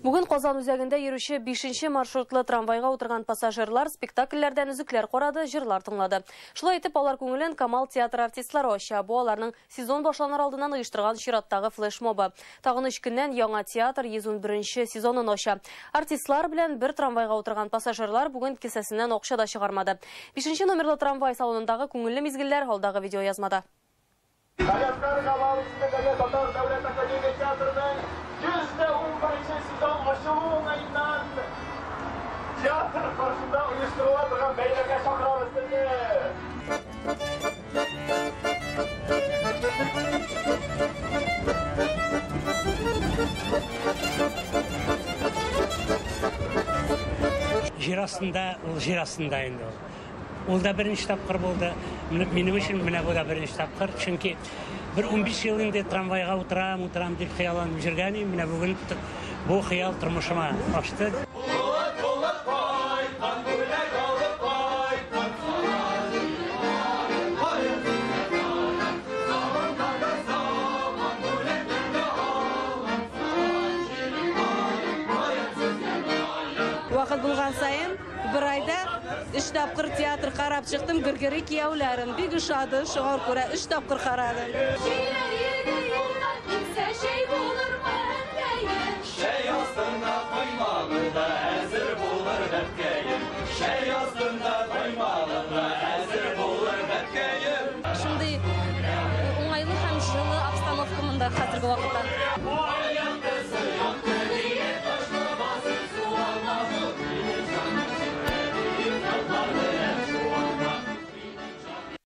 Бүген Казан үзәгендә йөрүче 5 маршрутлы трамвайга утырган пассажирлар спектакльләрдән өзекләр карады, җырлар тыңлады. Шулай итеп, алар күңелен Камал театры артистлары ача. Бу аларның сезон башланыр алдыннан оештырган чираттагы флешмобы. Тагын 3 көннән яңа театр 111 сезонын ача. Артистлар белән бер трамвайга утырган пассажирлар бүген кесәсеннән акча да чыгармады. 5 номерлы трамвай салонындагы күңелле мизгелләр алдагы видеоязмада. Галиәсгар Камал исемендәге Татар дәүләт академия театрының 111 сезон ачылу уңаеннан театр каршында оештырыла торган бәйрәмгә чакырабыз сезне. Җир астында, ул җир астында инде ул. Ул да беренче тапкыр булды. Минем өчен менә бу да беренче тапкыр. Чөнки бер 15 ел инде трамвайга утырам, утырам дип хыялланып йөргән идем. Менә бүген бу хыял тормышыма ашты. Вакыт булган саен бер айда 3 тапкыр театр карап чыктым. Гөргөри кияүләрен бик ошады, шуңа күрә 3 тапкыр карадым. Чәй астында каймагы да әзер булыр бәбкәем. Чәй астында каймагы да әзер булыр бәбкәем. Шундый уңайлы һәм җылы обстановка монда хәзерге вакытта.